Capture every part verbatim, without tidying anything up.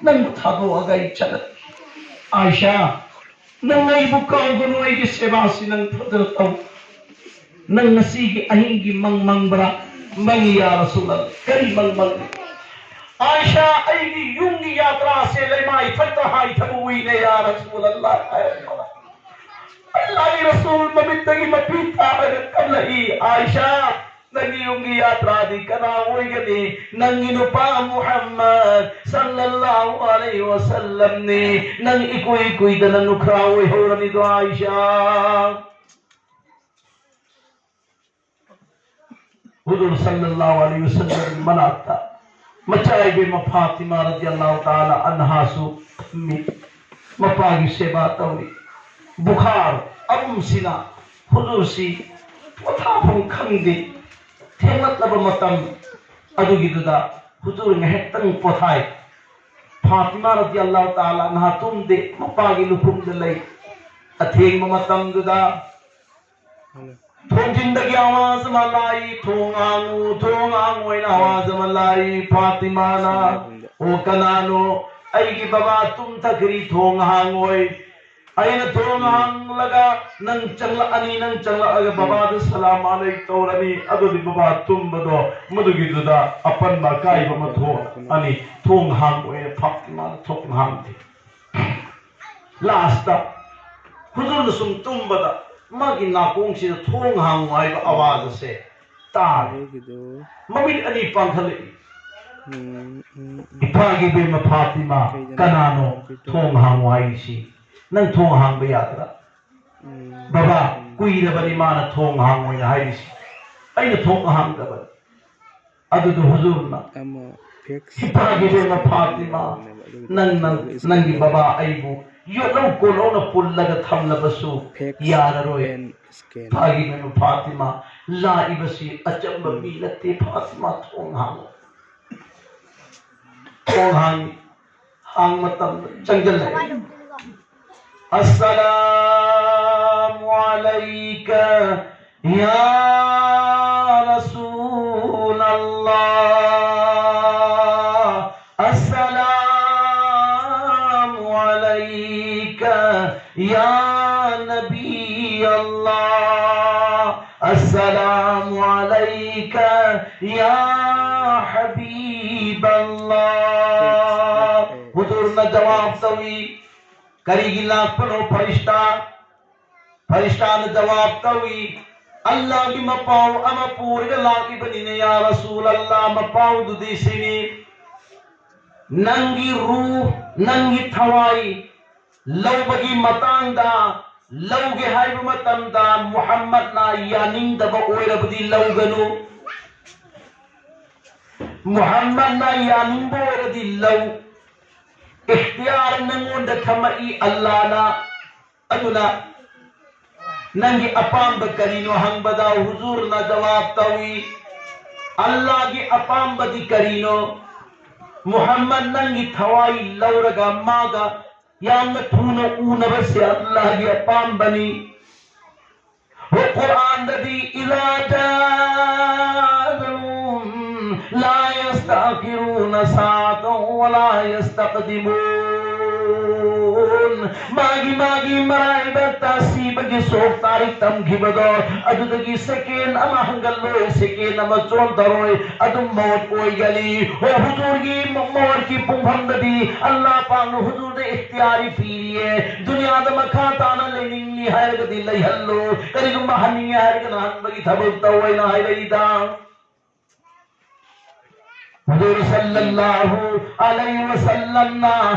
ꯅꯪꯕꯨ ꯊꯥꯗꯣꯛꯑꯒ ꯑꯩ ꯆꯠꯂꯒꯦ꯫ ꯑꯥꯏꯁꯥ, ꯅꯪ ꯑꯩꯕꯨ ꯀꯥꯎꯒꯅꯨ, ꯑꯩꯒꯤ ꯁꯦꯕꯥꯁꯤ ꯅꯪ ꯐꯖꯅ ꯇꯧ꯫ ꯅꯪ ꯉꯁꯤꯒꯤ ꯑꯍꯤꯡꯒꯤ ꯃꯪ ꯃꯪꯕ꯭ꯔꯥ? ꯃꯪꯉꯤ ꯌꯥ ꯔꯁꯨꯂꯜ꯫ ꯀꯔꯤ ꯃꯪ ꯃꯪꯉꯤ? ꯑꯥꯏꯁꯥ, ꯑꯩꯒꯤ ꯌꯨꯝꯒꯤ ꯌꯥꯇ꯭ꯔꯥꯁꯦ ꯂꯩꯃꯥꯏ ꯊꯛꯇ ꯍꯥꯏꯊꯕ ꯎꯏꯅꯦ ꯌꯥ ꯔꯁꯨꯂꯜꯂꯥ꯫ ꯑꯜꯂꯥꯍꯒꯤ ꯔꯁꯨꯜ ꯃꯃꯤꯠꯇꯒꯤ ꯃꯄꯤ ꯇꯥꯔꯒ ꯀꯞꯂꯛꯏ, ꯑꯥꯏꯁꯥ, ꯅꯪꯒꯤ ꯌꯨꯝꯒꯤ ꯌꯥꯇ꯭ꯔꯥꯗꯤ ꯀꯅꯥ ꯑꯣꯏꯒꯅꯤ? ꯅꯪꯒꯤ ꯅꯨꯄꯥ ꯃꯨꯍꯝꯃꯗ ꯁꯜꯂꯜꯂꯥꯍꯨ ꯑꯂꯩꯍꯤ ꯋꯁꯜꯂꯝꯅꯤ꯫ ꯅꯪ ꯏꯀꯨꯏ ꯀꯨꯏꯗꯅ ꯅꯨꯈ꯭ꯔꯥ ꯑꯣꯏꯍꯧꯔꯅꯤꯗꯣ, ꯑꯥꯏꯁꯥ꯫ ꯍꯨꯖꯨꯔ ꯁꯜꯂꯜꯂꯥꯍꯨ ꯑꯂꯩꯍꯤ ꯋꯁꯜꯂꯝꯒꯤ ꯃꯅꯥꯛꯇ ꯃꯆꯥ ꯏꯕꯦꯝꯃ ꯐꯥꯇꯤꯃꯥ ꯔꯗꯤꯌꯜꯂꯥꯍꯨ ꯇꯥꯂꯥ ꯑꯟꯍꯥꯁꯨ ꯐꯝꯃꯤ, ꯃꯄꯥꯒꯤ ꯁꯦꯕꯥ ꯇꯧꯔꯤ꯫ ꯕꯨꯈꯥꯔ ꯑꯔꯨꯝꯁꯤꯅ ꯍꯨꯖꯨꯔꯁꯤ ꯄꯣꯊꯥꯐꯝ ꯈꯪꯗꯦ꯫ ꯊꯦꯡꯂꯛꯂꯕ ꯃꯇꯝ ꯑꯗꯨꯒꯤꯗꯨꯗ ꯍꯨꯖꯨꯔ ꯉꯥꯏꯍꯥꯛꯇꯪ ꯄꯣꯊꯥꯏ꯫ ꯐꯥꯇꯤꯃꯥ ꯔꯗꯤꯌꯜꯂꯥꯍꯨ ꯇꯥꯂꯥ ꯑꯟꯍꯥ ꯇꯨꯝꯗꯦ, ꯃꯄꯥꯒꯤ ꯂꯨꯈꯨꯝꯗ ꯂꯩ꯫ ꯑꯊꯦꯡꯕ ꯃꯇꯝꯗꯨꯗ ꯊꯣꯡꯖꯤꯟꯗꯒꯤ ꯑꯋꯥꯖ ꯑꯃ ꯂꯥꯛꯏ, "ꯊꯣꯡ ꯍꯥꯡꯉꯨ, ꯊꯣꯡ ꯍꯥꯡꯉꯨ" ꯍꯥꯏꯅ ꯑꯋꯥꯖ ꯑꯃ ꯂꯥꯛꯏ꯫ ꯐꯥꯇꯤꯃꯥꯅ, "ꯑꯣ, ꯀꯅꯥꯅꯣ?" "ꯑꯩꯒꯤ ꯕꯕꯥ ꯇꯨꯝꯊꯈ꯭ꯔꯤ, ꯊꯣꯡ ꯍꯥꯡꯉꯣꯏ꯫ ꯑꯩꯅ ꯊꯣꯡ ꯍꯥꯡꯂꯒ ꯅꯪ ꯆꯪꯂꯛꯑꯅꯤ, ꯅꯪ ꯆꯪꯂꯛꯑꯒ ꯕꯕꯥꯗ ꯁꯂꯥꯝ ꯑꯂꯩ ꯇꯧꯔꯅꯤ, ꯑꯗꯨꯗꯤ ꯕꯕꯥ ꯇꯨꯝꯕꯗꯣ ꯃꯗꯨꯒꯤꯗꯨꯗ ꯑꯄꯟꯕ ꯑꯀꯥꯏꯕ ꯑꯃ ꯊꯣꯛꯑꯅꯤ, ꯊꯣꯡ ꯍꯥꯡꯉꯣꯏꯅ" ꯐꯥꯇꯤꯃꯥꯅ ꯊꯣꯡ ꯍꯥꯡꯗꯦ꯫ ꯂꯥꯁꯇ ꯍꯨꯖꯨꯔꯅ ꯁꯨꯝ ꯇꯨꯝꯕꯗ ꯃꯥꯒꯤ ꯅꯥꯀꯣꯡꯁꯤꯗ "ꯊꯣꯡ ꯍꯥꯡꯉꯨ" ꯍꯥꯏꯕ ꯑꯋꯥꯖ ꯑꯁꯦ ꯇꯥꯔꯦ꯫ ꯑꯗꯨꯒꯤꯗꯣ ꯃꯃꯤꯠ ꯑꯅꯤ ꯄꯥꯡꯊꯠꯂꯛꯏ꯫ ꯎꯝ, ꯎꯝ, ꯎꯝ꯫ "ꯏꯄꯥꯒꯤ ꯏꯕꯦꯝꯃ ꯐꯥꯇꯤꯃꯥ, ꯀꯩꯗꯅꯣ? ꯀꯅꯥꯅꯣ ꯀꯩꯗꯅꯣ? ꯊꯣꯡ ꯍꯥꯡꯉꯨ ꯍꯥꯏꯔꯤꯁꯤ? ꯅꯪ ꯊꯣꯡ ꯍꯥꯡꯕ ꯌꯥꯗ꯭ꯔꯥ? ꯎꯝ, ꯕꯕꯥ, ꯎꯝ꯫ ꯀꯨꯏꯔꯕꯅꯤ ꯃꯥꯅ ꯊꯣꯡ ꯍꯥꯡꯉꯣꯏꯅ ꯍꯥꯏꯔꯤꯁꯤ꯫ ꯑꯩꯅ ꯊꯣꯡ ꯍꯥꯡꯗꯕꯅꯤ꯫" ꯑꯗꯨꯗ ꯍꯨꯖꯨꯔꯅ, ꯑꯃ ꯐꯦꯛꯁ "ꯏꯄꯥꯒꯤ ꯏꯕꯦꯝꯃ ꯐꯥꯇꯤꯃꯥ, ꯌꯥꯎꯕꯅꯦꯕ꯫ ꯑꯗꯨꯒꯤꯗꯣ ꯅꯪꯅ, ꯐꯦꯛꯁ ꯅꯪꯒꯤ ꯕꯕꯥ ꯑꯩꯕꯨ ꯌꯣꯠꯂꯧ ꯀꯣꯜꯂꯧꯅ ꯄꯨꯜꯂꯒ ꯊꯝꯂꯕꯁꯨ ꯐꯦꯛꯁ ꯌꯥꯔꯔꯣꯏ꯫ ꯑꯦꯟ ꯁ꯭ꯀꯦꯟ꯫ ꯏꯄꯥꯒꯤ ꯏꯕꯦꯝꯃ ꯐꯥꯇꯤꯃꯥ, ꯂꯥꯛꯏꯕꯁꯤ ꯑꯆꯝꯕ ꯃꯤ ꯅꯠꯇꯦ꯫ ꯐꯥꯇꯤꯃꯥ, ꯊꯣꯡ ꯍꯥꯡꯉꯨ꯫" ꯊꯣꯡ ꯍꯥꯡꯉꯤ꯫ ꯍꯥꯡ ꯃꯇꯝꯗ ꯆꯪꯁꯤꯜꯂꯛꯑꯦ꯫ "ꯑꯁꯁꯂꯥꯃꯨ ꯑꯂꯩꯀ ꯌꯥ ꯔꯁꯨꯂꯜꯂꯥꯍ꯫ ꯑꯁ-" يا نبي الله، السلام عليك يا حبيب الله. ꯍꯨꯖꯨꯔꯅ ꯖꯋꯥꯕ ꯇꯧꯏ, ꯀꯔꯤꯒꯤ ꯂꯥꯛꯄꯅꯣ ꯐꯔꯤꯁꯇꯥ? ꯐꯔꯤꯁꯇꯥꯅ ꯖꯋꯥꯕ ꯇꯧꯏ, ꯑꯜꯂꯥꯍꯒꯤ ꯃꯄꯥꯎ ꯑꯃ ꯄꯨꯔꯒ ꯂꯥꯛꯂꯤꯕꯅꯤꯅꯦ, ꯌꯥ ꯔꯁꯨꯂꯜꯂꯥꯍ꯫ ꯃꯄꯥꯎꯗꯨꯗꯤ ꯁꯤꯅꯤ, ꯅꯪꯒꯤ ꯔꯨꯍ, ꯅꯪꯒꯤ ꯊꯋꯥꯏ ꯂꯧꯕꯒꯤ ꯃꯇꯥꯡꯗ, ꯂꯧꯒꯦ ꯍꯥꯏꯕ ꯃꯇꯝꯗ ꯃꯨꯍꯝꯃꯗꯅ ꯌꯥꯅꯤꯡꯗꯕ ꯑꯣꯏꯔꯕꯗꯤ ꯂꯧꯒꯅꯨ꯫ ꯃꯨꯍꯝꯃꯗꯅ ꯌꯥꯅꯤꯡꯕ ꯑꯣꯏꯔꯗꯤ ꯂꯧ꯫ ꯏꯈꯇꯤꯌꯥꯔ ꯅꯪꯉꯣꯟꯗ ꯊꯝꯃꯛꯏ ꯑꯜꯂꯥꯍꯅ꯫ ꯑꯗꯨꯅ ꯅꯪꯒꯤ ꯑꯄꯥꯝꯕ ꯀꯔꯤꯅꯣ ꯍꯪꯕꯗ ꯍꯨꯖꯨꯔꯅ ꯖꯋꯥꯕ ꯇꯧꯏ, ꯑꯜꯂꯥꯍꯒꯤ ꯑꯄꯥꯝꯕꯗꯤ ꯀꯔꯤꯅꯣ? ꯃꯨꯍꯝꯃꯗ ꯅꯪꯒꯤ ꯊꯋꯥꯏ ꯂꯧꯔꯒ ꯃꯥꯒ ꯌꯥꯝꯅ ꯊꯨꯅ ꯎꯅꯕꯁꯦ ꯑꯜꯂꯥꯍꯒꯤ ꯑꯄꯥꯝꯕꯅꯤ꯫ ꯍꯣ ꯀꯨꯔꯥꯟꯗꯗꯤ إذا جاء أجلهم لا يستأخرون ساعة ولا يستقدمون. ꯃꯥꯒꯤ ꯃꯥꯒꯤ ꯃꯔꯥꯏꯕꯛꯇ ꯁꯤꯕꯒꯤ ꯁꯣꯛ ꯇꯥꯔꯤꯛ ꯇꯝꯈꯤꯕꯗꯣ, ꯑꯗꯨꯗꯒꯤ ꯁꯦꯀꯦꯟ ꯑꯃ ꯍꯟꯒꯠꯂꯣꯏ, ꯁꯦꯀꯦꯟ ꯑꯃ ꯆꯣꯟꯊꯔꯣꯏ, ꯑꯗꯨꯝ ꯃꯧꯠ ꯑꯣꯏꯒꯅꯤ꯫ ꯍꯣ ꯍꯨꯖꯨꯔꯒꯤ ꯃ-, ꯃꯧꯠꯀꯤ ꯄꯨꯡꯐꯝꯗꯗꯤ ꯑꯜꯂꯥꯍ ꯄꯥꯛꯅ ꯍꯨꯖꯨꯔꯗ ꯏꯈꯇꯤꯌꯥꯔꯤ ꯄꯤꯔꯤꯌꯦ꯫ ꯗꯨꯅꯤꯌꯥꯗ ꯃꯈꯥ ꯇꯥꯅ ꯂꯩꯅꯤꯡꯉꯤ ꯍꯥꯏꯔꯒꯗꯤ ꯂꯩꯍꯜꯂꯨ, ꯀꯔꯤꯒꯨꯝꯕ ꯍꯟꯅꯤꯡꯉꯦ ꯍꯥꯏꯔꯒꯅ ꯍꯟꯕꯒꯤ ꯊꯕꯛ ꯇꯧ ꯍꯥꯏꯅ ꯍꯥꯏꯔꯛꯏꯗ꯫ ꯍꯨꯖꯨꯔ ꯁꯜꯂꯜꯂꯥꯍꯨ ꯑꯂꯩꯍꯤ ꯋꯁꯜꯂꯝꯅ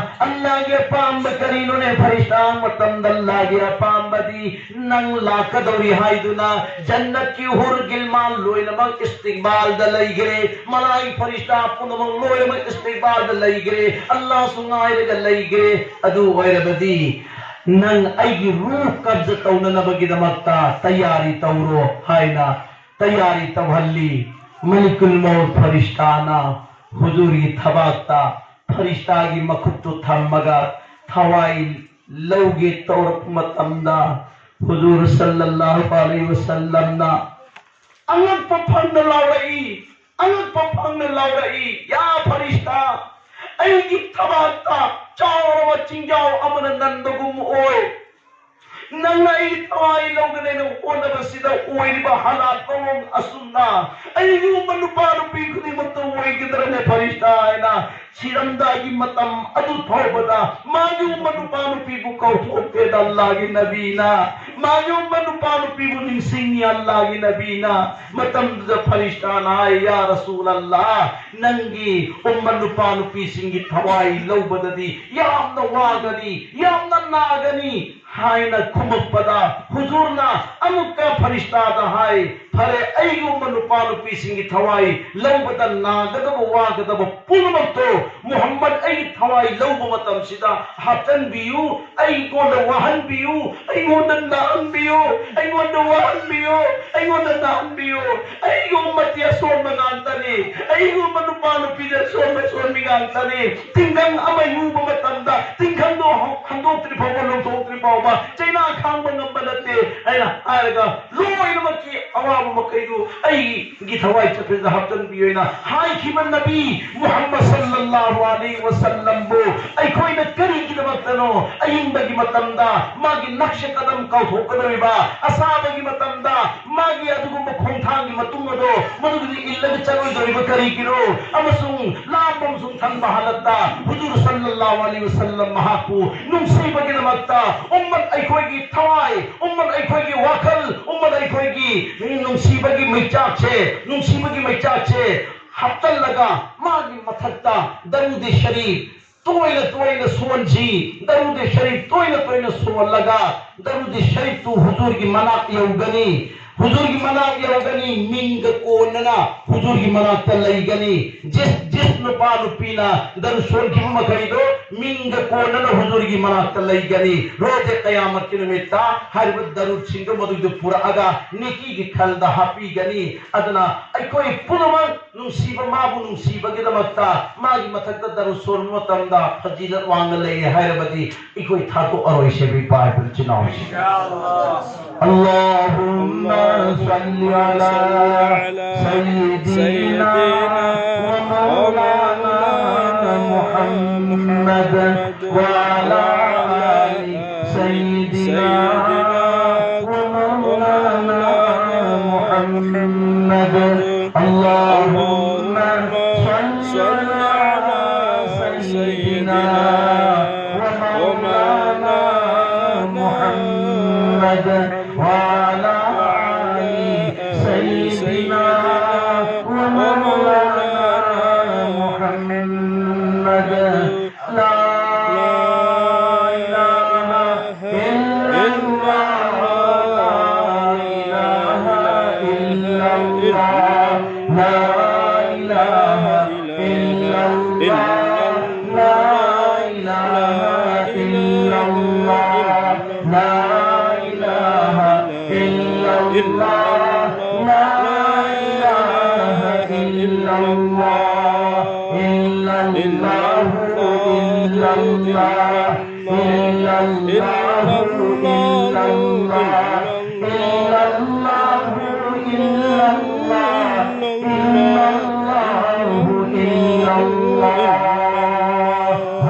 ꯑꯜꯂꯥꯍꯒꯤ ꯑꯄꯥꯝꯕ ꯀꯔꯤꯅꯣꯅꯦ? ꯐꯔꯤꯁꯇꯥ ꯃꯇꯝꯗ ꯑꯜꯂꯥꯍꯒꯤ ꯑꯄꯥꯝꯕꯗꯤ ꯅꯪ ꯂꯥꯛꯀꯗꯧꯔꯤ ꯍꯥꯏꯗꯨꯅ ꯖꯟꯅꯠꯀꯤ ꯍꯨꯔ ꯒꯤꯜꯃꯥꯟ ꯂꯣꯏꯅꯃꯛ ꯏꯁꯇꯤꯛꯕꯥꯜꯗ ꯂꯩꯈ꯭ꯔꯦ, ꯃꯂꯥꯏ ꯐꯔꯤꯁꯇꯥ ꯄꯨꯝꯅꯃꯛ ꯂꯣꯏꯅꯃꯛ ꯏꯁꯇꯤꯛꯕꯥꯜꯗ ꯂꯩꯈ꯭ꯔꯦ, ꯑꯜꯂꯥꯍꯁꯨ ꯉꯥꯏꯔꯒ ꯂꯩꯈ꯭ꯔꯦ꯫ ꯑꯗꯨ ꯑꯣꯏꯔꯕꯗꯤ ꯅꯪ ꯑꯩꯒꯤ ꯔꯨꯍ ꯀꯕꯖ ꯇꯧꯅꯅꯕꯒꯤꯗꯃꯛꯇ ꯇꯌꯥꯔꯤ ꯇꯧꯔꯣ ꯍꯥꯏꯅ ꯇꯌꯥꯔꯤ ꯇꯧꯍꯜꯂꯤ꯫ ꯃꯂꯤꯀꯨꯜ ꯃꯧꯠ ꯐꯔꯤꯁꯇꯥꯅ ꯍꯨꯖꯨꯔꯒꯤ ꯊꯕꯥꯛꯇ ꯐꯔꯤꯁꯇꯥꯒꯤ ꯃꯈꯨꯠꯇꯨ ꯊꯝꯃꯒ ꯊꯋꯥꯏ ꯂꯧꯒꯦ ꯇꯧꯔꯛꯄ ꯃꯇꯝꯗ ꯍꯨꯖꯨꯔ ꯁꯜꯂꯜꯂꯥꯍꯨ ꯑꯂꯩꯍꯤ ꯋꯁꯜꯂꯝꯅ ꯑꯉꯛꯄ ꯐꯪꯅ ꯂꯥꯎꯔꯛꯏ, ꯑꯉꯛꯄ ꯐꯪꯅ ꯂꯥꯎꯔꯛꯏ, "ꯌꯥ ꯐꯔꯤꯁꯇꯥ, ꯑꯩꯒꯤ ꯊꯕꯥꯛꯇ ꯆꯥꯎꯔꯕ ꯆꯤꯡꯖꯥꯎ ꯑꯃꯅ ꯅꯟꯕꯒꯨꯝ ꯑꯣꯏ, ꯅꯪꯅ ꯑꯩꯒꯤ ꯊꯋꯥꯏ ꯂꯧꯒꯅꯦꯅ ꯍꯣꯠꯅꯕꯁꯤꯗ ꯑꯣꯏꯔꯤꯕ ꯍꯥꯂꯥꯠ ꯃꯑꯣꯡ ꯑꯁꯨꯝꯅ ꯑꯩꯒꯨꯝꯕ ꯅꯨꯄꯥ ꯅꯨꯄꯤ ꯈꯨꯗꯤꯡꯃꯛꯇ ꯑꯣꯏꯒꯗ꯭ꯔꯅꯦ ꯐꯔꯤꯁꯇꯥ ꯍꯥꯏꯅ ꯁꯤꯔꯝꯗꯥꯏꯒꯤ ꯃꯇꯝ ꯑꯗꯨ ꯐꯥꯎꯕꯗ ꯃꯥꯒꯤꯒꯨꯝꯕ ꯅꯨꯄꯥ ꯅꯨꯄꯤꯕꯨ ꯀꯧꯊꯣꯛꯇꯦꯗ ꯑꯜꯂꯥꯍꯒꯤ ꯅꯕꯤꯅ꯫ ꯃꯥꯒꯤꯒꯨꯝꯕ ꯅꯨꯄꯥ ꯅꯨꯄꯤꯕꯨ ꯅꯤꯡꯁꯤꯡꯉꯤ ꯑꯜꯂꯥꯍꯒꯤ ꯅꯕꯤꯅ꯫ ꯃꯇꯝꯗꯨꯗ ꯐꯔꯤꯁꯇꯥꯅ ꯍꯥꯏ, "ꯌꯥ ꯔꯁꯨꯜ ꯑꯜꯂꯥꯍ, ꯅꯪꯒꯤ ꯎꯝꯃ ꯅꯨꯄꯥ ꯅꯨꯄꯤꯁꯤꯡꯒꯤ ꯊꯋꯥꯏ ꯂꯧꯕꯗꯗꯤ ꯌꯥꯝꯅ ꯋꯥꯒꯅꯤ, ꯌꯥꯝꯅ ꯅꯥꯒꯅꯤ" ꯍꯥꯏꯅ ꯈꯨꯝꯃꯛꯄꯗ ꯍꯨꯖꯨꯔꯅ ꯑꯃꯨꯛꯀ ꯐꯔꯤꯁꯇꯥꯗ ꯍꯥꯏ, "ꯐꯔꯦ, ꯑꯩꯒꯨꯝꯕ ꯅꯨꯄꯥ ꯅꯨꯄꯤꯁꯤꯡꯒꯤ ꯊꯋꯥꯏ ꯂꯧꯕꯗ ꯅꯥꯒꯗꯕ ꯋꯥꯒꯗꯕ ꯄꯨꯝꯅꯃꯛꯇꯣ ꯃꯨꯍꯝꯃꯗ ꯑꯩꯒꯤ ꯊꯋꯥꯏ ꯂꯧꯕ ꯃꯇꯝꯁꯤꯗ ꯍꯥꯞꯆꯟꯕꯤꯌꯨ, ꯑꯩꯉꯣꯟꯗ ꯋꯥꯍꯟꯕꯤꯌꯨ, ꯑꯩꯉꯣꯟꯗ ꯅꯥꯍꯟꯕꯤꯌꯨ, ꯑꯩꯉꯣꯟꯗ ꯋꯥꯍꯟꯕꯤꯌꯨ, ꯑꯩꯉꯣꯟꯗ ꯅꯥꯍꯟꯕꯤꯌꯨ, ꯑꯩꯒꯤ ꯎꯝꯃꯠꯇꯤ ꯑꯁꯣꯟꯕ ꯉꯥꯛꯇꯅꯤ, ꯑꯩꯒꯨꯝꯕ ꯅꯨꯄꯥ ꯅꯨꯄꯤꯗ ꯑꯁꯣꯟꯕ ꯑꯁꯣꯟꯕꯤ ꯉꯥꯛꯇꯅꯤ, ꯇꯤꯡꯈꯪ ꯑꯃ ꯌꯨꯕ ꯃꯇꯝꯗ ꯇꯤꯡꯈꯪꯗꯣ ꯍꯟꯗꯣꯛꯇ꯭ꯔꯤ ꯐꯥꯎꯕ, ꯂꯧꯊꯣꯛꯇ꯭ꯔꯤ ꯐꯥꯎꯕ, ꯆꯩꯅꯥ ꯈꯥꯡꯕ ꯉꯝꯕ ꯅꯠꯇꯦ" ꯍꯥꯏꯅ ꯍꯥꯏꯔꯒ ꯂꯣꯏꯅꯃꯛꯀꯤ ꯑꯋꯥꯕ ꯃꯈꯩꯗꯨ ꯑꯩꯒꯤ ꯊꯋꯥꯏ ꯆꯠꯄꯁꯤꯗ ꯍꯥꯞꯆꯤꯟꯕꯤꯌꯨ ꯍꯥꯏꯅ ꯍꯥꯏꯈꯤꯕ ꯅꯕꯤ ꯃꯨꯍꯝꯃꯗ ꯁꯜꯂꯜꯂꯥꯍꯨ ꯑꯂꯩꯍꯤ ꯋꯁꯜꯂꯝꯕꯨ ꯑꯩꯈꯣꯏꯅ ꯀꯔꯤꯒꯤꯗꯃꯛꯇꯅꯣ ꯑꯏꯪꯕꯒꯤ ꯃꯇꯝꯗ ꯃꯥꯒꯤ ꯅꯛꯁ ꯀꯗꯝ ꯀꯥꯎꯊꯣꯛꯀꯗꯧꯔꯤꯕ, ꯑꯁꯥꯕꯒꯤ ꯃꯇꯝꯗ ꯃꯥꯒꯤ ꯑꯗꯨꯒꯨꯝꯕ ꯈꯣꯡꯊꯥꯡꯒꯤ ꯃꯇꯨꯡ ꯑꯗꯣ ꯃꯗꯨꯒꯤꯗꯤ ꯏꯜꯂꯒ ꯆꯠꯂꯣꯏꯗꯧꯔꯤꯕ ꯀꯔꯤꯒꯤꯅꯣ? ꯑꯃꯁꯨꯡ ꯂꯥꯝꯕ ꯑꯃꯁꯨꯡ ꯊꯟꯕ ꯍꯥꯂꯠꯇ ꯍꯨꯖꯨꯔ ꯁꯜꯂꯜꯂꯥꯍꯨ ꯑꯂꯩꯍꯤ ꯋꯁꯜꯂꯝ ꯃꯍꯥꯛꯄꯨ ꯅꯨꯡꯁꯤꯕꯒꯤꯗꯃꯛꯇ ꯎꯝꯃꯠ ꯑꯩꯈꯣꯏꯒꯤ ꯊꯋꯥꯏ, ꯎꯝꯃꯠ ꯑꯩꯈꯣꯏꯒꯤ ꯋꯥꯈꯜ, ꯎꯝꯃꯠ ꯑꯩꯈꯣꯏꯒꯤ ꯅꯨꯡꯁꯤꯕꯒꯤ ꯃꯩꯆꯥꯛꯁꯦ, ꯅꯨꯡꯁꯤꯕꯒꯤ ꯃꯩꯆꯥꯛꯁꯦ ꯍꯥꯞꯆꯜꯂꯒ ꯃꯥꯒꯤ ꯃꯊꯛꯇ ꯗꯔꯨꯗꯤ ꯁꯔꯤꯐ ꯇꯣꯏꯅ ꯇꯣꯏꯅ ꯁꯣꯟꯁꯤ꯫ ꯗꯔꯨꯗꯤ ꯁꯔꯤꯐ ꯇꯣꯏꯅ ꯇꯣꯏꯅ ꯁꯣꯜꯂꯒ ꯗꯔꯨꯗꯤ ꯁꯔꯤꯐꯇꯨ ꯍꯨꯖꯨꯔꯒꯤ ꯃꯅꯥꯛ ꯌꯧꯒꯅꯤ꯫ ꯍꯨꯖꯨꯔꯒꯤ ꯃꯅꯥꯛ ꯌꯧꯒꯅꯤ꯫ ꯃꯤꯡꯒ ꯀꯣꯟꯅꯅ ꯍꯨꯖꯨꯔꯒꯤ ꯃꯅꯥꯛꯇ ꯂꯩꯒꯅꯤ꯫ ꯖꯤꯁ, ꯖꯤꯁ ꯅꯨꯄꯥ ꯅꯨꯄꯤꯅ ꯗꯔꯨꯗ ꯁꯣꯟꯈꯤꯕ ꯃꯈꯩꯗꯣ ꯃꯤꯡꯒ ꯀꯣꯟꯅꯅ ꯍꯨꯖꯨꯔꯒꯤ ꯃꯅꯥꯛꯇ ꯂꯩꯒꯅꯤ꯫ ꯔꯣꯖꯦ ꯀꯌꯥꯃꯠꯀꯤ ꯅꯨꯃꯤꯠꯇ ꯍꯥꯏꯔꯤꯕ ꯗꯔꯨꯗꯁꯤꯡꯗꯣ ꯃꯗꯨꯗꯣ ꯄꯨꯔꯛꯑꯒ ꯅꯦꯀꯤꯒꯤ ꯈꯜꯗ ꯍꯥꯞꯄꯤꯒꯅꯤ꯫ ꯑꯗꯨꯅ ꯑꯩꯈꯣꯏ ꯄꯨꯝꯅꯃꯛ ꯅꯨꯡꯁꯤꯕ, ꯃꯥꯕꯨ ꯅꯨꯡꯁꯤꯕꯒꯤꯗꯃꯛꯇ ꯃꯥꯒꯤ ꯃꯊꯛꯇ ꯗꯔꯨꯗ ꯁꯣꯟꯕ ꯃꯇꯝꯗ ꯐꯖꯤꯂꯠ ꯋꯥꯡꯅ ꯂꯩꯔꯦ ꯍꯥꯏꯔꯕꯗꯤ ꯑꯩꯈꯣꯏ ꯊꯥꯗꯣꯛꯑꯔꯣꯏꯁꯦ, ꯏꯄꯥ ꯏꯄꯨ ꯏꯆꯤꯟ ꯏꯅꯥꯎꯁꯤꯡ꯫ اللهم صل على سيدنا ومولانا محمد وعلى آل سيدنا سيدنا ومولانا محمد وعلى آل سيدنا ومولانا محمد. لا إله إلا الله، لا إله إلا الله، لا إله إلا الله، لا إله إلا الله، لا إله إلا الله، لا إله إلا الله، إلا الله، إلا الله. إلا الله، إلا الله، إلا الله، إلا الله، إلا الله، إلا الله.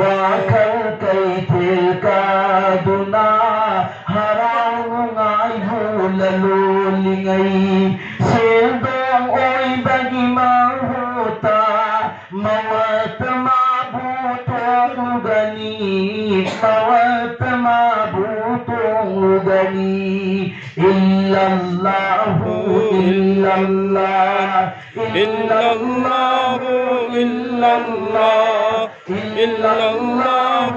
ꯋꯥꯈꯜ ꯀꯩꯊꯦꯜ ꯀꯥꯗꯨꯅ ꯍꯔꯥꯎ ꯅꯨꯡꯉꯥꯏꯕꯨ ꯂꯂꯣꯜꯂꯤꯉꯩ, ꯁꯦꯜꯗꯣꯡ ꯑꯣꯏꯕꯒꯤ ꯃꯍꯨꯠꯇ ꯃꯋꯠꯇ ꯃꯥꯕꯨ ꯇꯣꯡꯂꯨꯒꯅꯤ, ꯃꯋꯠꯇ ꯃꯥꯕꯨ ꯇꯣꯡꯂꯨꯒꯅꯤ꯫ إلا الله، إلا الله، إلا الله، إلا الله، إلا الله،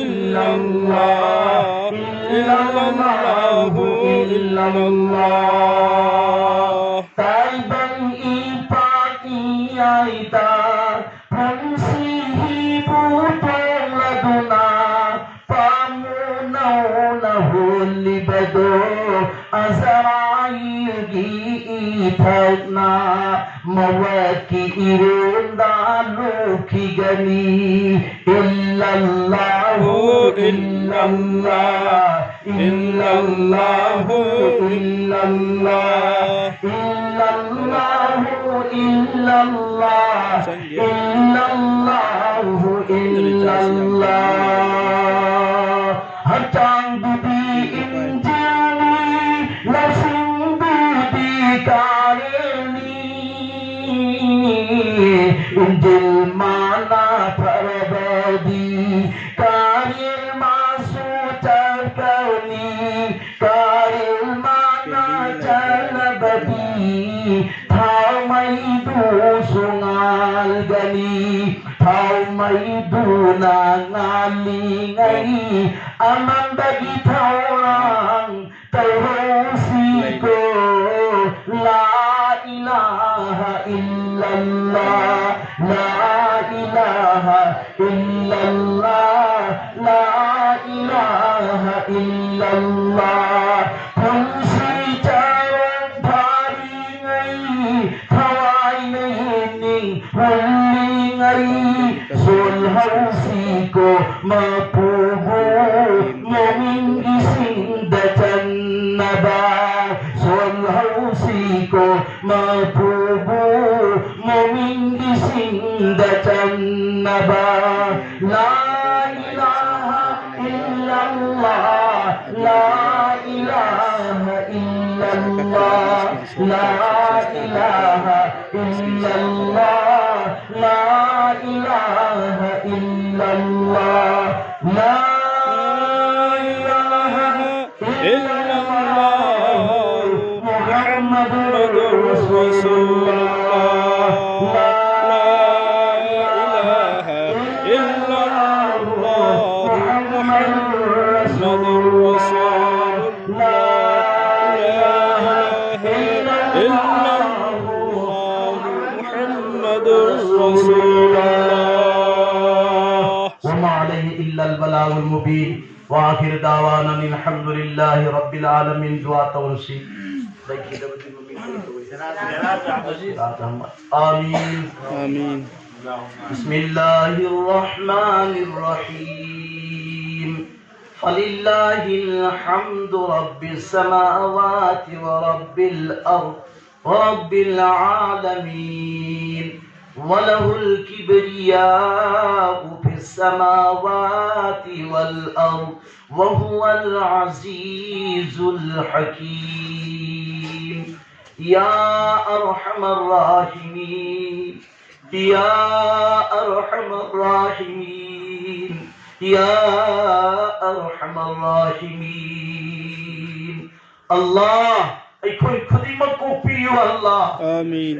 إلا الله، إلا الله، إلا الله. ꯇꯥꯏꯕꯪ ꯏꯄꯥꯛ ꯏꯌꯥꯏꯗ ꯄꯨꯟꯁꯤ ꯍꯤꯕꯨ ꯇꯣꯡꯂꯗꯨꯅ ꯄꯥꯝꯃꯨ ꯅꯧꯅ ꯍꯨꯜꯂꯤꯕꯗꯣ ꯑꯖꯔꯥꯏꯜꯒꯤ ꯏꯊꯛꯅ ꯃꯋꯠꯀꯤ ꯏꯔꯦꯟꯗ ꯂꯨꯞꯈꯤꯒꯅꯤ꯫ إلا الله، إلا الله، إلا الله، إلا الله، إلا الله، إلا الله، إلا الله، إلا الله. ꯍꯛꯆꯥꯡꯗꯨꯗꯤ ꯏꯟꯖꯤꯟꯅꯤ, ꯂꯧꯁꯤꯡꯗꯨꯗꯤ ꯀꯥꯔꯦꯜꯅꯤ꯫ ꯏꯟꯖꯤꯟ ꯃꯥꯅ ꯐꯔꯕ ꯀꯥꯔꯤꯜ ꯃꯥꯁꯨ ꯆꯠꯀꯅꯤ, ꯀꯥꯔꯤꯜ ꯃꯥꯅ ꯆꯠꯂꯕꯗꯤ, ꯊꯥꯎꯃꯩꯗꯨꯁꯨ ꯉꯥꯜꯒꯅꯤ꯫ ꯊꯥꯎꯃꯩꯗꯨꯅ ꯉꯥꯜꯂꯤꯉꯩ, ꯑꯃꯝꯕꯒꯤ ꯊꯧꯔꯥꯡ ꯇꯧꯍꯧꯁꯤꯀꯣ꯫ ꯂꯥ ꯏꯂꯥꯍ ꯏꯜꯂꯜꯂꯥꯍ, ꯂꯥ ꯏꯂꯥꯍ ꯏꯜꯂꯜꯂꯥꯍ, ꯂꯥ ꯏꯂꯥꯍ ꯏꯜꯂꯜꯂꯥꯍ꯫ ꯄꯨꯟꯁꯤ ꯆꯔꯣꯡ ꯐꯥꯔꯤꯉꯩ, ꯊꯋꯥꯏꯅ ꯌꯦꯡꯅꯤꯡ ꯍꯨꯜꯂꯤꯉꯩ, ꯁꯣꯜꯍꯧꯁꯤꯀꯣ ꯃꯄꯨꯕꯨ ꯃꯣꯃꯤꯟꯒꯤꯁꯤꯡꯗ ꯆꯟꯅꯕ꯫ ꯁꯣꯜꯍꯧꯁꯤꯀꯣ ꯃꯄꯨꯕꯨ ꯃꯣꯃꯤꯟꯒꯤꯁꯤꯡꯗ ꯆꯟꯅꯕ꯫ لا إله إلا الله، لا إله إلا الله، لا إله إلا الله، لا إله إلا الله، لا إله إلا الله، محمد رسول الله، لا إله إلا الله، محمد رسول الله، لا إله إلا الله، محمد رسول الله. وما عليه إلا البلاغ المبين. وآخر دعوانا أن الحمد لله رب العالمين. ꯗꯨꯋꯥ ꯇꯧꯔꯁꯤ꯫ ꯂꯩꯈꯤꯗꯕꯗꯤ ꯃꯃꯤꯡ ꯀꯔꯤ ꯀꯧꯏ? ꯁꯤꯔꯥꯖ ꯑꯍꯃꯗ꯫ ꯁꯤꯔꯥꯖ ꯑꯍꯃꯗ꯫ آمين. آمين. بسم الله الرحمن الرحيم. فلله الحمد رب السماوات ورب الأرض ورب العالمين، وله الكبرياء في السماوات والأرض، وهو العزيز الحكيم. يا أرحم الراحمين، يا أرحم الراحمين. يا أرحم الراحمين. ꯑꯜꯂꯥꯍ, ꯑꯩꯈꯣꯏ ꯈꯨꯗꯤꯡꯃꯛ ꯀꯣꯛꯄꯤꯌꯨ ꯑꯜꯂꯥꯍ. Amin.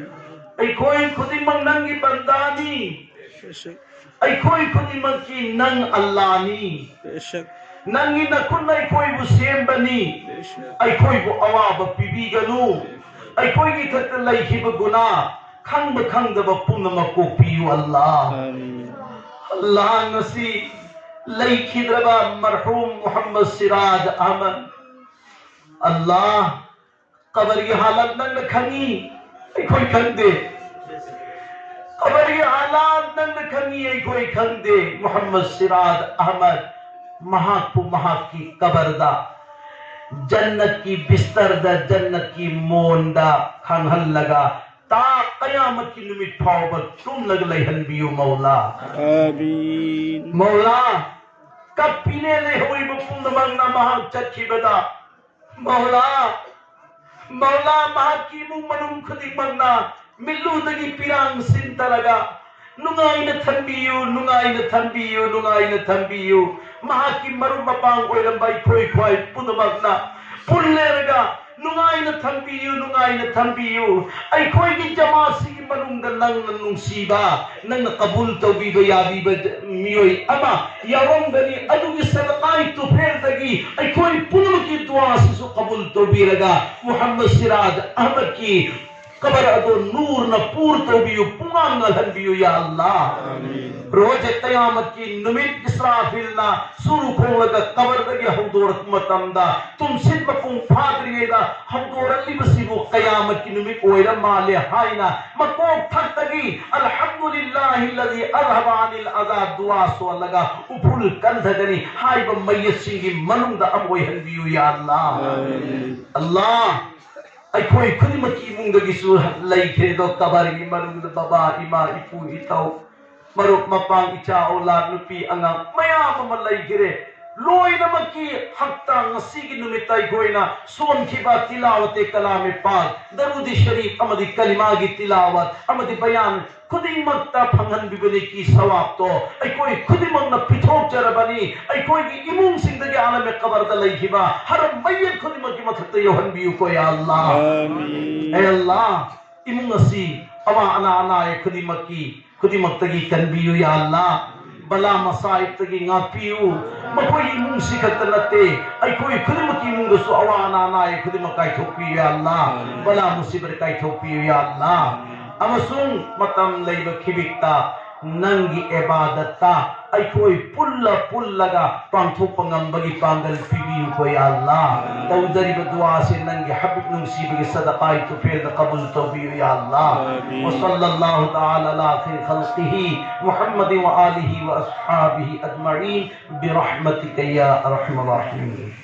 ꯑꯩꯈꯣꯏ ꯈꯨꯗꯤꯡꯃꯛ ꯅꯪꯒꯤ ꯕꯟꯗꯥꯅꯤ. Beshak. ꯑꯩꯈꯣꯏ ꯈꯨꯗꯤꯡꯃꯛꯀꯤ ꯅꯪ ꯑꯜꯂꯥꯍꯅꯤ. Beshak. ꯅꯪꯒꯤ ꯅꯈꯨꯠꯅ ꯑꯩꯈꯣꯏꯕꯨ ꯁꯦꯝꯕꯅꯤ. Beshak. ꯑꯩꯈꯣꯏꯕꯨ ꯑꯋꯥꯕ ꯄꯤꯕꯤꯒꯅꯨ. ꯑꯩꯈꯣꯏꯒꯤ ꯏꯊꯛꯇ ꯂꯩꯈꯤꯕ ꯒꯨꯅꯥ, ꯈꯪꯕ ꯈꯪꯗꯕ ꯄꯨꯝꯅꯃꯛ ꯀꯣꯛꯄꯤꯌꯨ ꯑꯜꯂꯥꯍ. Amin. ꯑꯜꯂꯥꯍ, ꯉꯁꯤ ꯂꯩꯈꯤꯗ꯭ꯔꯕ ꯃꯔꯍꯨꯝ ꯃꯨꯍꯝꯃꯗ ꯁꯤꯔꯥꯖ ꯑꯍꯃꯗ, ꯑꯜꯂꯥꯍ, ꯀꯕꯔꯒꯤ ꯍꯥꯂꯠ ꯅꯪꯅ ꯈꯪꯉꯤ, ꯑꯩꯈꯣꯏ ꯈꯪꯗꯦ. ꯀꯕꯔꯒꯤ ꯍꯥꯂꯠ ꯅꯪꯅ ꯈꯪꯉꯤ, ꯑꯩꯈꯣꯏ ꯈꯪꯗꯦ. ꯃꯨꯍꯝꯃꯗ ꯁꯤꯔꯥꯖ ꯑꯍꯃꯗ, ꯃꯍꯥꯛꯄꯨ ꯃꯍꯥꯛꯀꯤ ꯀꯕꯔꯗ, ꯖꯟꯅꯠꯀꯤ ꯕꯤꯁꯇꯔꯗ, ꯖꯟꯅꯠꯀꯤ ꯃꯣꯟꯗ ꯈꯥꯡꯍꯜꯂꯒ, ꯇꯥ ꯀꯌꯥꯃꯠꯀꯤ ꯅꯨꯃꯤꯠ ꯐꯥꯎꯕ ꯇꯨꯝꯂꯒ ꯂꯩꯍꯟꯕꯤꯌꯨ ꯃꯧꯂꯥ. Amin. ꯃꯧꯂꯥ, ꯀꯞꯄꯤꯅꯦ ꯂꯩꯍꯧꯔꯤꯕ ꯄꯨꯝꯅꯃꯛꯅ ꯃꯍꯥꯛ ꯆꯠꯈꯤꯕꯗ. ꯃꯧꯂꯥ, ꯃꯧꯂꯥ, ꯃꯍꯥꯛꯀꯤ ꯏꯃꯨꯡ ꯃꯅꯨꯡ ꯈꯨꯗꯤꯡꯃꯛꯅ ꯃꯤꯠꯂꯨꯗꯒꯤ ꯄꯤꯔꯥꯡ ꯁꯤꯟꯊꯔꯒ, ꯅꯨꯡꯉꯥꯏꯅ ꯊꯝꯕꯤꯌꯨ, ꯅꯨꯡꯉꯥꯏꯅ ꯊꯝꯕꯤꯌꯨ, ꯅꯨꯡꯉꯥꯏꯅ ꯊꯝꯕꯤꯌꯨ. ꯃꯍꯥꯛꯀꯤ ꯃꯔꯨꯞ ꯃꯄꯥꯡ ꯑꯣꯏꯔꯝꯕ ꯑꯩꯈꯣꯏ ꯈ꯭ꯋꯥꯏ ꯄꯨꯝꯅꯃꯛꯅ ꯄꯨꯜꯂꯦꯔꯒ, ꯅꯨꯡꯉꯥꯏꯅ ꯊꯝꯕꯤꯌꯨ, ꯅꯨꯡꯉꯥꯏꯅ ꯊꯝꯕꯤꯌꯨ. ꯑꯩꯈꯣꯏꯒꯤ ꯖꯃꯥꯁꯤꯒꯤ ꯃꯅꯨꯡꯗ ꯅꯪꯅ ꯅꯨꯡꯁꯤꯕ, ꯅꯪꯅ ꯀꯕꯨꯜ ꯇꯧꯕꯤꯕ ꯌꯥꯕꯤꯕ ꯃꯤꯑꯣꯏ ꯑꯃ ꯌꯥꯎꯔꯝꯒꯅꯤ꯫ ꯑꯗꯨꯒꯤ ꯁꯗꯀꯥꯏ ꯇꯨꯐꯦꯜꯗꯒꯤ ꯑꯩꯈꯣꯏ ꯄꯨꯝꯅꯃꯛꯀꯤ ꯗꯨꯋꯥꯁꯤꯁꯨ ꯀꯕꯨꯜ ꯇꯧꯕꯤꯔꯒ, ꯃꯨꯍꯝꯃꯗ ꯁꯤꯔꯥꯖ ꯑꯍꯃꯗꯀꯤ ꯀꯕꯔ ꯑꯗꯨ ꯅꯨꯔꯅ ꯄꯨꯔ ꯇꯧꯕꯤꯌꯨ, ꯄꯨꯡꯉꯥꯟ ꯉꯜꯍꯟꯕꯤꯌꯨ, ꯌꯥ ꯑꯜꯂꯥꯍ. Amin. ꯔꯣꯖꯦ ꯀꯌꯥꯃꯠꯀꯤ ꯅꯨꯃꯤꯠ ꯏꯁꯔꯥꯐꯤꯜꯅ ꯁꯨꯔꯨ ꯈꯣꯡꯂꯒ ꯀꯕꯔꯗꯒꯤ ꯍꯧꯗꯣꯔꯛꯄ ꯃꯇꯝꯗ, ꯇꯨꯝꯁꯤꯠ ꯃꯄꯨꯡ ꯐꯥꯗ꯭ꯔꯤꯉꯩꯗ ꯍꯧꯗꯣꯔꯛꯂꯤꯕꯁꯤꯕꯨ ꯀꯌꯥꯃꯠꯀꯤ ꯅꯨꯃꯤꯠ ꯑꯣꯏꯔ ꯃꯥꯜꯂꯦ ꯍꯥꯏꯅ ꯃꯀꯣꯛ ꯊꯛꯇꯒꯤ "ꯑꯜꯍꯝꯗꯨꯂꯤꯜꯂꯥꯍꯤꯜꯂꯖꯤ ꯑꯖꯍꯕ ꯑꯅꯤꯜ ꯑꯖꯥ" ꯗꯨꯋꯥ ꯁꯣꯜꯂꯒ ꯎꯐꯨꯜ ꯀꯟꯊꯒꯅꯤ ꯍꯥꯏꯕ ꯃꯌꯦꯛꯁꯤꯡꯒꯤ ꯃꯅꯨꯡꯗ ꯑꯃ ꯑꯣꯏꯍꯟꯕꯤꯌꯨ, ꯌꯥ ꯑꯜꯂꯥꯍ. Amin. ꯑꯜꯂꯥꯍ, ꯑꯩꯈꯣꯏ ꯈꯨꯗꯤꯡꯃꯛꯀꯤ ꯏꯃꯨꯡꯗꯒꯤꯁꯨ ꯂꯩꯈ꯭ꯔꯦ ꯑꯗꯣ, ꯀꯕꯔꯒꯤ ꯃꯅꯨꯡꯗ ꯕꯕꯥ, ꯏꯃꯥ, ꯏꯄꯨ, ꯏꯙꯧ, ꯃꯔꯨꯞ ꯃꯄꯥꯡ, ꯏꯆꯥ ꯑꯧꯂꯥꯗ, ꯅꯨꯄꯤ ꯑꯉꯥꯡ ꯃꯌꯥꯝ ꯑꯃ ꯂꯩꯈ꯭ꯔꯦ꯫ ꯂꯣꯏꯅꯃꯛꯀꯤ ꯍꯛꯇ ꯉꯁꯤꯒꯤ ꯅꯨꯃꯤꯠꯇ ꯑꯩꯈꯣꯏꯅ ꯁꯣꯟꯈꯤꯕ ꯇꯤꯂꯥꯋꯇꯦ ꯀꯂꯥꯃꯦ ꯄꯥꯛ, ꯗꯔꯨꯗꯤ ꯁꯔꯤꯐ ꯑꯃꯗꯤ ꯀꯂꯤꯃꯥꯒꯤ ꯇꯤꯂꯥꯋꯠ ꯑꯃꯗꯤ ꯕꯌꯥꯟ ꯈꯨꯗꯤꯡꯃꯛꯇ ꯐꯪꯍꯟꯕꯤꯕꯅꯤꯀꯤ ꯁꯋꯥꯕꯇꯣ ꯑꯩꯈꯣꯏ ꯈꯨꯗꯤꯡꯃꯛꯅ ꯄꯤꯊꯣꯛꯆꯔꯕꯅꯤ꯫ ꯑꯩꯈꯣꯏꯒꯤ ꯏꯃꯨꯡꯁꯤꯡꯗꯒꯤ ꯑꯥꯂꯝ ꯀꯕꯔꯗ ꯂꯩꯈꯤꯕ ꯍꯔꯝ ꯃꯌꯦꯛ ꯈꯨꯗꯤꯡꯃꯛꯀꯤ ꯃꯊꯛꯇ ꯌꯧꯍꯟꯕꯤꯌꯨꯀꯣ ꯌꯥ ꯑꯜꯂꯥ꯫ ꯑꯃꯤꯟ꯫ ꯑꯦ ꯑꯜꯂꯥ, ꯏꯃꯨꯡ ꯑꯁꯤ ꯑꯋꯥ ꯑꯅꯥ ꯑꯅꯥ ꯑꯌꯦꯛ ꯈꯨꯗꯤꯡꯃꯛꯀꯤ ꯈꯨꯗꯤꯡꯃꯛꯇꯒꯤ ꯀꯟꯕꯤꯌꯨ ꯌꯥ ꯑꯜꯂꯥ꯫ ꯕꯂꯥ ꯃꯁꯥꯏꯕꯇꯒꯤ ꯉꯥꯛꯄꯤꯌꯨ꯫ ꯃꯈꯣꯏ ꯏꯃꯨꯡꯁꯤ ꯈꯛꯇ ꯅꯠꯇꯦ, ꯑꯩꯈꯣꯏ ꯈꯨꯗꯤꯡꯃꯛꯀꯤ ꯏꯃꯨꯡꯗꯁꯨ ꯑꯋꯥ ꯑꯅꯥ ꯑꯅꯥ ꯑꯌꯦꯛ ꯈꯨꯗꯤꯡꯃꯛ ꯀꯥꯏꯊꯣꯛꯄꯤꯌꯨ ꯌꯥ ꯑꯜꯂꯥ꯫ ꯕꯂꯥ ꯃꯨꯁꯤꯕꯠ ꯀꯥꯏꯊꯣꯛꯄꯤꯌꯨ ꯌꯥ ꯑꯜꯂꯥ꯫ ꯑꯃꯁꯨꯡ ꯃꯇꯝ ꯂꯩꯕ ꯈꯤꯕꯤꯛꯇ ꯅꯪꯒꯤ ꯏꯕꯥꯗꯠꯇ ꯑꯩꯈꯣꯏ ꯄꯨꯜꯂ ꯄꯨꯜꯂꯒ ꯄꯥꯡꯊꯣꯛꯄ ꯉꯝꯕꯒꯤ ꯄꯥꯡꯒꯜ ꯄꯤꯕꯤꯌꯨꯀꯣ ꯌꯥ ꯑꯜꯂꯥ꯫ ꯇꯧꯖꯔꯤꯕ ꯗꯨꯋꯥꯁꯦ ꯅꯪꯒꯤ ꯍꯕꯤꯕ ꯅꯨꯡꯁꯤꯕꯒꯤ ꯁꯗꯀꯥꯏ ꯇꯨꯐꯦꯜꯗ ꯀꯕꯨꯜ ꯇꯧꯕꯤꯌꯨ ꯌꯥ ꯑꯜꯂꯥ꯫ آمين. وصلى الله تعالى على خير خلقه محمد وآله وأصحابه أجمعين برحمتك يا أرحم الراحمين.